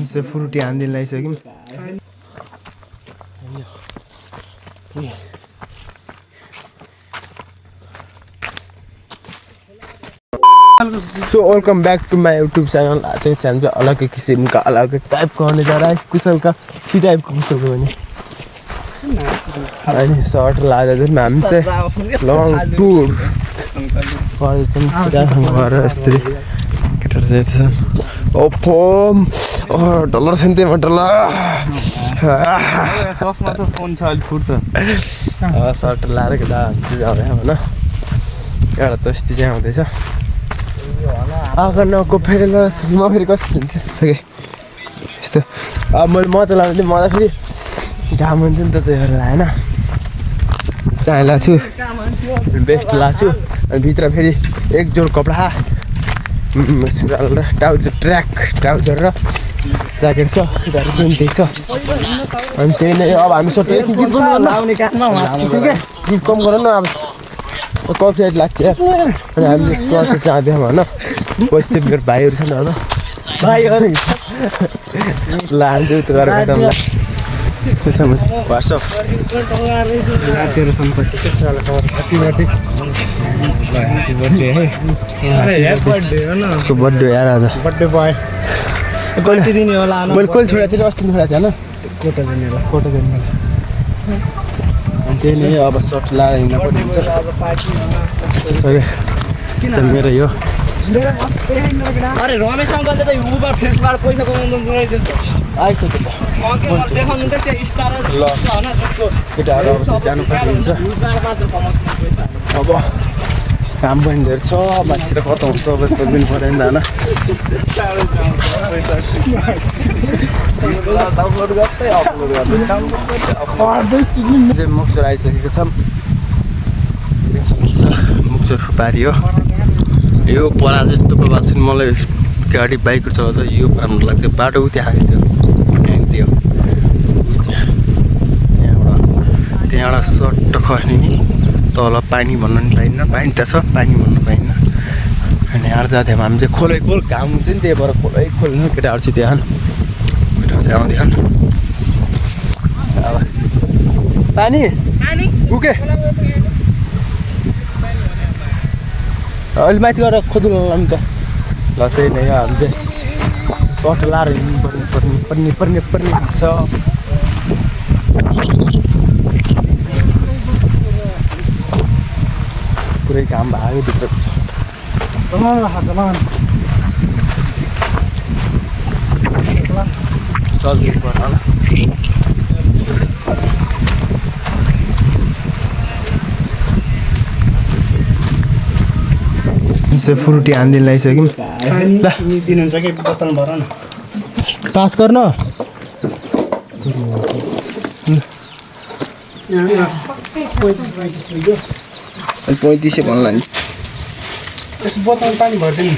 से Frooti हान्दिन लागिसक्यौँ so welcome back to my YouTube channel. आज चाहिँ च्यानल चाहिँ अलग्गै किसिमका अलग्गै टाइपको आउने जा रहा है। कुशलका के टाइपको कुशलको भने अनि सर्ट लाँदा चाहिँ हामी चाहिँ लङ टुर गएर यस्तै केटाहरू चाहिँ यति छन्। ओफोम डलर छ नि त्यहीमा डलर फोन छ अहिले फुट्छ सर्ट लाएर केटा हुन्छ आउँदै होइन एउटा तस्ती चाहिँ आउँदैछ आएको नको फेरि ल म फेरि कस्तो हुन्छ त्यस्तो छ कि यस्तो अब मैले मजा लाउँदै म त फेरि घाम हुन्छ नि त त्यही भएर होइन चाय लाएको छु बेस्ट लाएको छु अनि भित्र फेरि एक जोड कपडा सुरुवाल र ट्राउजर ट्राउजर र ज्याकेट छ केटाहरू पनि त्यही छ अनि त्यही नै अब हामी सबै गीत कम गर न अब कपी लाग्छ यार अनि हामीले सर्ट जाँदैछौँ होइन पैसा मेरो भाइहरू छन् होइन भाइहरू लान्छु त्यो गरेर वाट्सएप तेरो सम्पत्ति उसको बर्थडे यार आज बर्थडे बोय कहिले दिने होला मैले कहिले छोडेको थिएँ अस्ति छोडेको थिएँ होइन कोटा जाने अनि त्यही नै अब सर्ट लाएर हिँड्न पर्ने हुन्छ मेरो यो अरे रमेश अङ्कलले त युबाट फेसबाट पैसा कमाउनु जोडिदिन्छ आइसक्यो देखाउनु त त्यो स्टार ल केटाहरू अब चाहिँ जानुपर्ने हुन्छ अब काम पनि धेरै छ माथितिर कता हुन्छ अब चलिदिनु पऱ्यो नि त होइन मुक्चोर आइसकेको छ मुक्चोर फुपारी हो यो परा जस्तो बात छैन मलाई गाडी बाइकहरू चलाउँदा यो राम्रो लाग्छ बाटो उति आएको थियो त्यहाँबाट सट्ट खस्ने नि तल पानी भन्न नि पाइन्न पानी त छ पानी भन्नु पाइन्न अनि यहाँ जाँदै हामी चाहिँ खोलै खोल घाम हुन्छ नि त्यही भएर खोलै खोल्नु केटाहरू चाहिँ त्यहाँ केटाहरू चाहिँ आउँदैन अब पानी उके अहिले माथि गएर खोज्नु नि त ल त्यही नै हामी चाहिँ सर्ट लाएर हिँड्नु पर्ने छ पुरै काम भयो भित्र चलिदिनु पर्छ होला फ्रुटी हान्दिन लागिसक्यौँ ल दिनुहुन्छ कि बोतल भर न पास गर्न 35 भन्ला नि यस बोतल पानी भर्दैन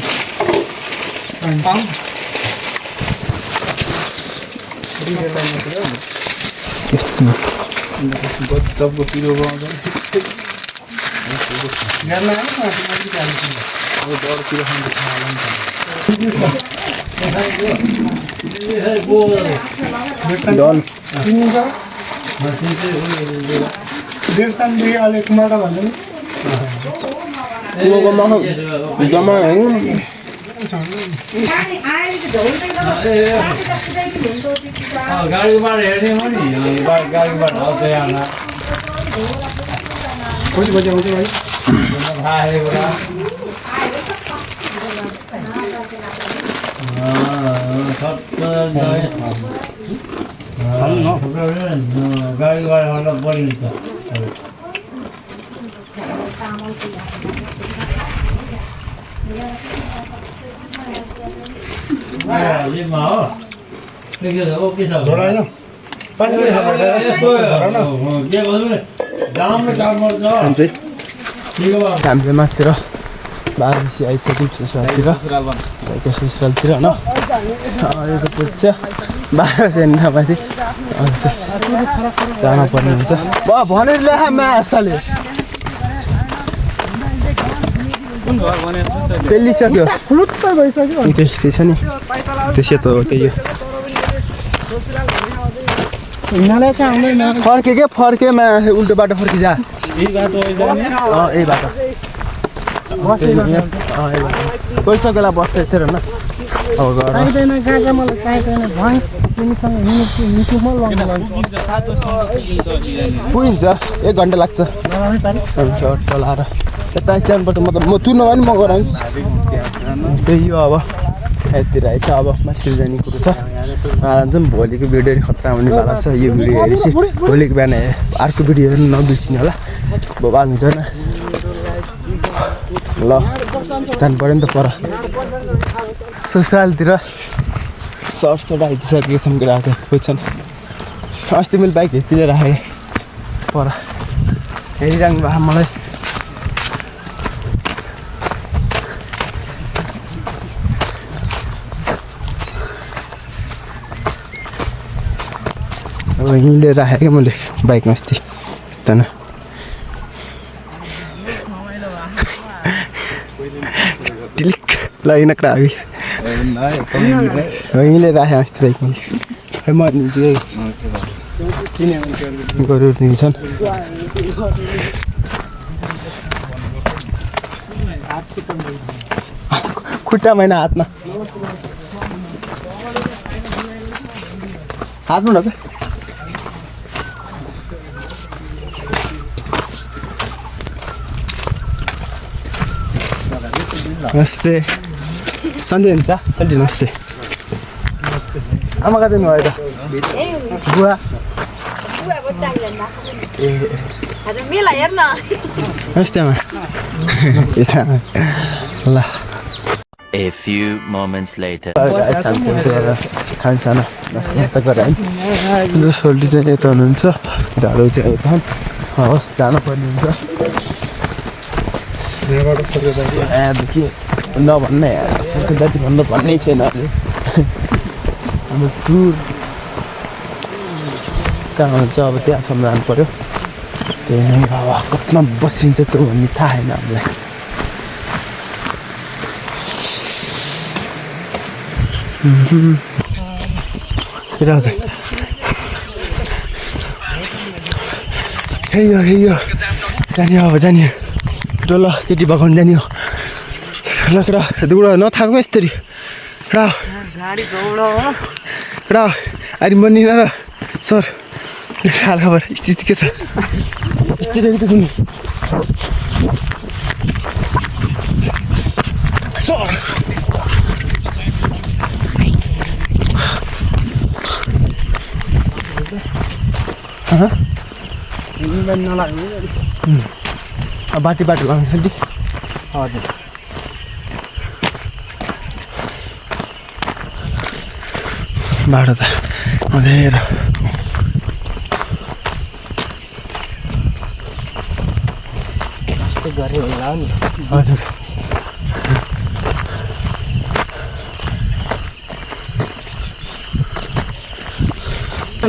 सबको पिरो गाडीबाट हेर्ने हो नि गाडीबाट कति बजी आउँछ भाइ गाडीबाट बढिन्छ हामीले माथितिर 12 बजी आइसक्यौँ ससुरालतिर भाइको ससुरालतिर होइन यो त पुग्छ 12 बजी माथि जानुपर्ने हुन्छ भनेर ल्याए मासाले पेलिसक्यो फुलुक्क भइसक्यो त्यस्तै छ नि त्यो सेतो त्यही हो हिमालय चाहिँ आउँदैन फर्केमा उल्टो बाटो फर्किजा यही बाटो यही बाटो पैसा बेला बस्दै थिएन न अब घर चाहिँदैन गाजा मलाई चाहिँदैन भएँ तिमीसँग हिँड्नु म पुगिन्छ 1 घन्टा लाग्छ अटो लाएर यता स्ट्यान्डबाट मतलब म तुर्नु भने म गराउँछु त्यही हो अब यतिर आएछ अब माथि जाने कुरो छ चाहिँ भोलिको भिडियो खतरा हुनेवाला छ यो भिडियो हेरेपछि भोलिको बिहान अर्को भिडियो हेर्नु नबिर्सिनु होला भोबाल हुन्छ न ल जानु पऱ्यो नि त पर ससुरालतिर सर्ट आइदिइसकेको छन् केटाहरू कोही छन् अस्ति मैले बाइक हेतिर राखेँ पर हेरिरहनु भयो मलाई अब हिँडेर राखेँ क्या मैले बाइकमा अस्ति त टिलिक लगेन कडा हिँडेर राखेँ अस्ति बाइकमा खै म दिन्छु है गरुर दिन्छन् खुट्टा मैना हातमा न त नमस्ते सन्जय हुन्छ सन्जय नमस्ते आमा कहाँ जानु भयो त बुवा नमस्ते आमा ल A few moments later. खान्छ न यता गएर सोल्टी चाहिँ यता हुनुहुन्छ ढाडु चाहिँ यता हो जानुपर्ने हुन्छ यहाँदेखि नभन्ने जति भन्नु भन्नै छैन अहिले हाम्रो टुर कहाँ हुन्छ अब त्यहाँसम्म जानु पऱ्यो त्यही नै अब कतिमा बसिन्छ त्यो भन्ने थाहा छैन हामीलाई हेयो जानियो अब जानियो डोल केटी भगाउनु जानियो ल केटा दौड नथाक्नु यसरी रा अहिले बनिन र सर हाल खबर स्थिति के छ स्थिति त तिमी सर बाटी लाग्छ नि हजुर बाटो त अँधेर गरे होला नि हजुर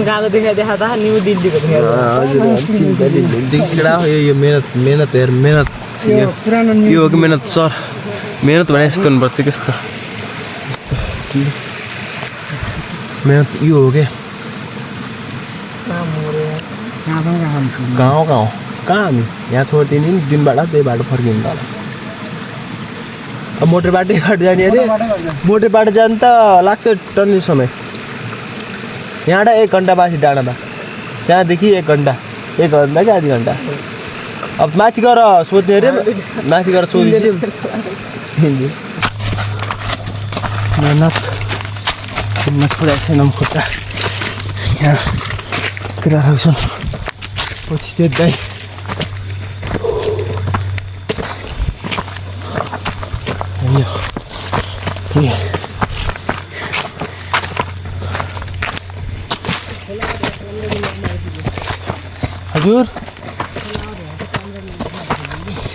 गालो देखा था न्यू दिल्लीको यो मेहनत हेर मेहनत यो हो कि मेहनत सर मेहनत भने यस्तो हुनुपर्छ कस्तो मेहनत यो हो क्या गाउँ कहाँ हामी यहाँ छोडिदिने नि दिनबाट त्यही बाटो फर्किनु होला अब मोटर बाटो जाने अरे मोटर बाटो जानु त लाग्छ टन्ने समय यहाँबाट 1 घन्टा बासी डाँडा त त्यहाँदेखि 1 घन्टा कि आधी घन्टा अब माथि गएर सोध्ने अरे माथि गएर सोधिदियो मेहनत छोडेको छैन खुट्टा यहाँ केटाहरू छन् पछि त्यही हजुर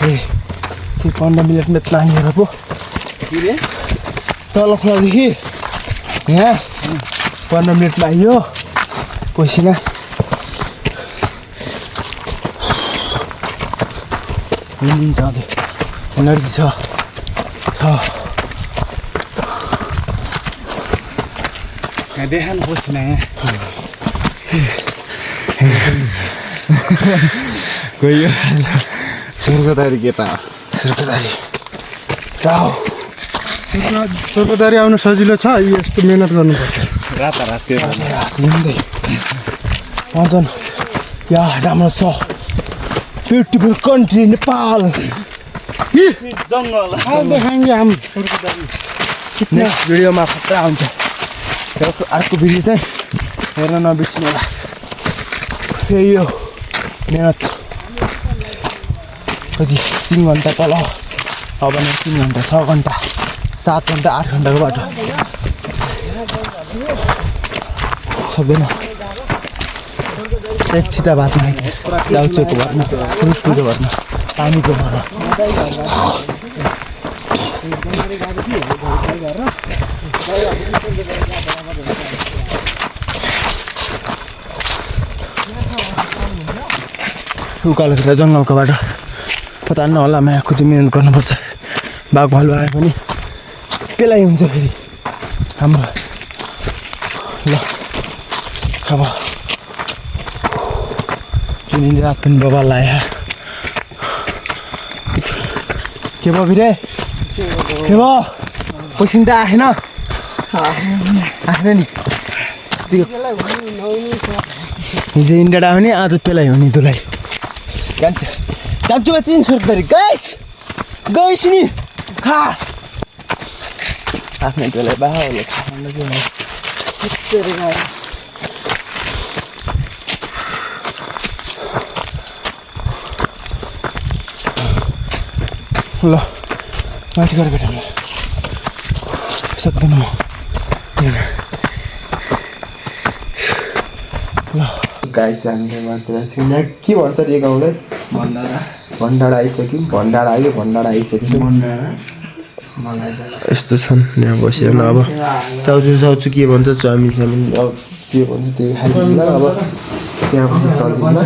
ए 15 मिनटमा नानीहरू पो तल खोलादेखि यहाँ 15 मिनटमा आइयो पैसिना हिँडिन्छ अझै एनर्जी छ देखान पछि न यहाँ गयो स्वर्गदारी केटा स्वर्गदारी स्वर्गदारी आउन सजिलो छ यस्तो मेहनत गर्नुपर्छ रातारात त्यो मदन या राम्रो छ ब्युटिफुल कन्ट्री नेपाल जङ्गल देखाएंगे हम नेक्स्ट भिडियोमा खतरा हुन्छ अर्को भिडियो चाहिँ हेर्न नबिर्सिनु होला यही हो मेहनत कति 3 घन्टा तल अब नै 3 घन्टा 6 घन्टा 7 घन्टा 8 घन्टाको बाटो सक्दैन एक छिटा बाटो दाउचोको भरमा फ्रुटको भरमा पानीको भरमा उकालो खेर जङ्गलको बाटो पता नहोला माया खुदी मिहिनेत गर्नुपर्छ बाघ भालु आए पनि पेलाइ हुन्छ फेरि हाम्रो ल अब जुन रात पनि बबाल लाग्यो के भयो फेरि के भयो पैसा त आएन आएन नि हिजो इन्डिया आउने आज पेलाइ हुने तँलाई जान्छ जान्छु 300 रुपियाँ गइस नि खा आफ्नै तँलाई बाहुले खानु ल माथि गएर भेटौँ सक्दैन म ल गाई चाहिँ मात्र यहाँ के भन्छ रे गाउँलाई भण्डारा आइसक्यो भण्डारा आयो भण्डारा आइसकेको यस्तो छन् यहाँ बसेर अब चाउचु के भन्छ चाउमिन साउमिन अब के भन्छ त्यही खाइदिनु अब त्यहाँ पनि चल्दिनु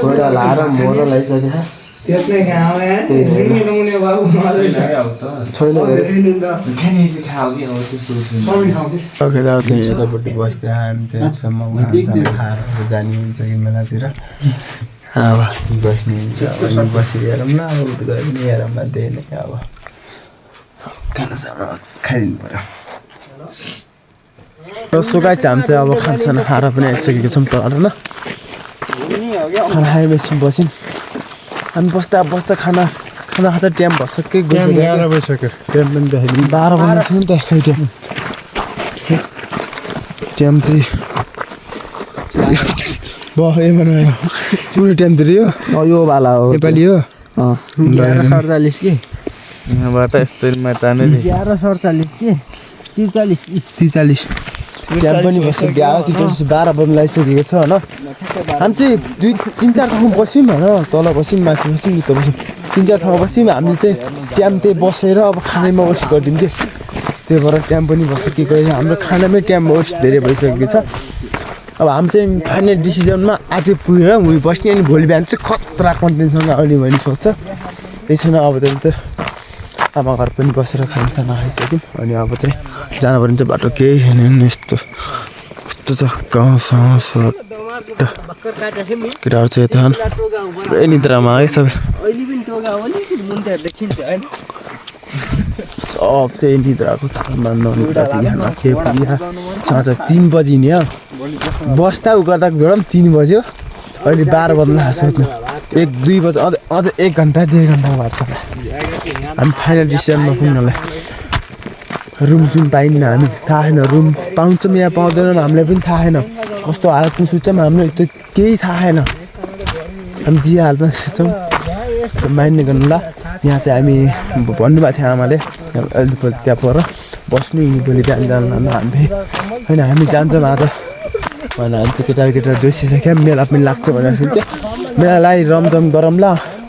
कोइडा लाएर मोर लगाइसक्यो यतापट्टि बस्दै हामी त्यहाँसम्म खाएर जाने हुन्छ कि मेलातिर अब बस्ने हुन्छ अनि बसेर हेरौँ न अब उता गयो भने हेरौँ न त्यही नै अब खानासाना खाइदिनु पऱ्यो सुकाइ हामी चाहिँ अब खानासाना खाएर पनि आइसकेको छौँ तल न खाना खाएपछि बस्यौँ हामी बस्दा बस्दा खाना खाँदा टाइम भइसक्यो 11 बजिसक्यो टाइम पनि देखाइदिनु 12 बजेको नि त खै टाइम चाहिँ कुनै टाइम थियो यो वाला हो नेपाली हो 11:47 कि यहाँबाट यस्तो ताने 11:47 कि 43 टाइम पनि बस्छ 11:43 12 बज्न लागिसकेको छ होइन हामी चाहिँ 2-3-4 ठाउँमा बस्यौँ होइन तल बस्यौँ माथि बस्यौँ उता बस्यौँ 3-4 ठाउँमा बस्यौँ हामीले चाहिँ टाइम त्यही बसेर अब खानामा वेस्ट गरिदिउँ कि त्यही भएर टाइम पनि बसिसकेको हाम्रो खानामै टाइम वेस्ट धेरै भइसकेको छ अब हामी चाहिँ फाइनल डिसिजनमा आज पुगेर उहीँ बस्ने अनि भोलि बिहान चाहिँ खतरा कन्टेन्टसँग आउने भन्ने सोच्छ त्यसैले अब त आमा घर पनि बसेर खानासाना खाइसक्यौँ अनि अब चाहिँ जानुपर्ने चाहिँ बाटो केही छैन यस्तो कस्तो छ गाउँसँग केटाहरू चाहिँ यता पुरै निद्रामा है सबै सब त्यही निद्राको थालमा के पुग्यो साँझ 3 बजी नि बस्दा उ गर्दा गएर 3 बज्यो अहिले 12 बज्न सोध्नु 1-2 बजी अझ 1 घन्टा 2 घन्टाको बाटो छ हामी फाइनल डिसिजनमा पुग्नलाई रुम जुन पाइन्न हामी थाहा छैन रुम पाउँछौँ या पाउँदैनौँ हामीलाई पनि थाहा छैन कस्तो हालतमा सुत्छौँ हामीलाई त्यो केही थाहा छैन हामी जे हालतमा सुत्छौँ मान्ने गर्नु ल यहाँ चाहिँ हामी भन्नुभएको थियो आमाले अलिपुर त्यहाँ पर बस्नु भोलि बिहान जानु हामी होइन हामी जान्छौँ आज भनेर हामी चाहिँ केटा जोसिसक्यो मेला पनि लाग्छ भनेर सुन्थ्यो मेलालाई रमझम गरौँ ल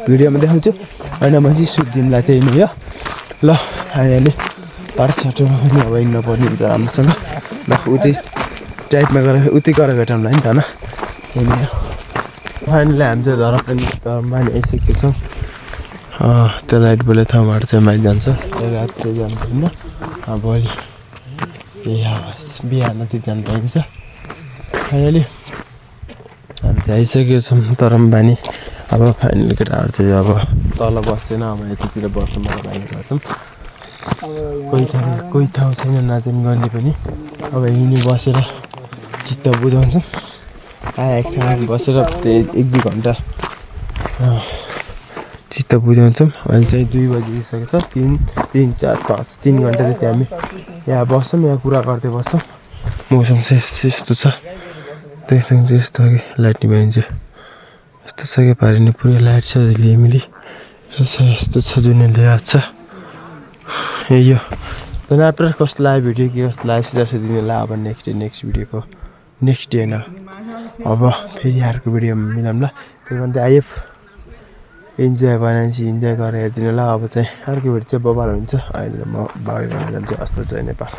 भिडियोमा देखाउँछु होइन म चाहिँ सुत्दिउँला त्यही नै हो ल अहिले पार्टीमा पनि अब हिँड्नुपर्ने हुन्छ राम्रोसँग ल उतै टाइपमा गएर उतै गएर भेटौँला नि त होइन त्यही नै हो फाइनली हामी चाहिँ धरमा आइसकेको छौँ त्यो लाइट बोले ठाउँबाट चाहिँ माथि जान्छ रात चाहिँ जानुपर्दैन भोलि बिहान नदी जानु पाइन्छ फाइनली हामी चाहिँ आइसकेको छौँ तरम्बानी अब फाइनली केटाहरू चाहिँ अब तल बसेन अब यतातिर बस्नु मलाई बाहिर गर्छौँ कोही ठाउँ छैन नाचन गर्ने पनि अब यहीँ बसेर चित्त बुझाउँछौँ आएको ठाउँमा बसेर त्यही 1-2 घन्टा चित्त बुझाउँछौँ अहिले चाहिँ 2 बजिसकेको छ 3, 4, 5 3 घन्टा जति हामी यहाँ बस्छौँ यहाँ कुरा गर्दै बस्छौँ मौसम चाहिँ यस्तो छ त्यससँग चाहिँ यस्तो कि लाइट निभाइन्छ यस्तो छ कि पारिने पुरै लाइट छ झिलिमिली यस्तो छ जुनले याद छ यो आफ्टर कस्तो लाग्यो भिडियो के कस्तो लाग्यो सुझाव दिनुलाई अब नेक्स्ट भिडियोको नेक्स्ट डे होइन अब फेरि अर्को भिडियोमा मिलाउँला त्यही भएर आइएफ इन्जोय बनाएपछि इन्जोय गरेर हेरिदिनु होला अब चाहिँ अर्को भिडियो चाहिँ बबाल हुन्छ अहिले म बाबा जान्छु हस्त जय नेपाल।